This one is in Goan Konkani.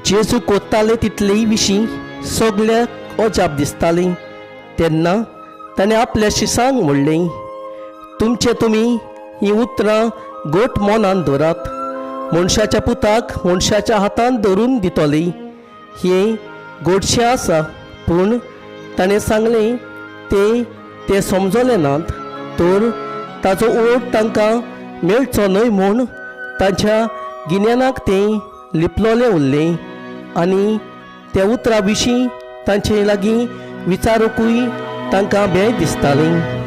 जेजू कोत्ताले तितलेय विशीं सगल्याक अजाप दिसतालें. तेन्ना ताणें आपल्या शिसांक म्हणलें, तुमचे तुमी हीं उतरां घट मनान दवरात. मनशाच्या पुताक मनशाच्या हातान धरून दितली हें गोडशें आसा. पूण ताणें सांगलें ते ते समजले नात, तर ताचो ओड तांकां मेळचो न्हय म्हूण तांच्या गिन्यानाक तें लिपलोलें उरलें आनी त्या उतरा विशीं तांचे लागीं विचारुकूय तांकां भंय दिसतालें.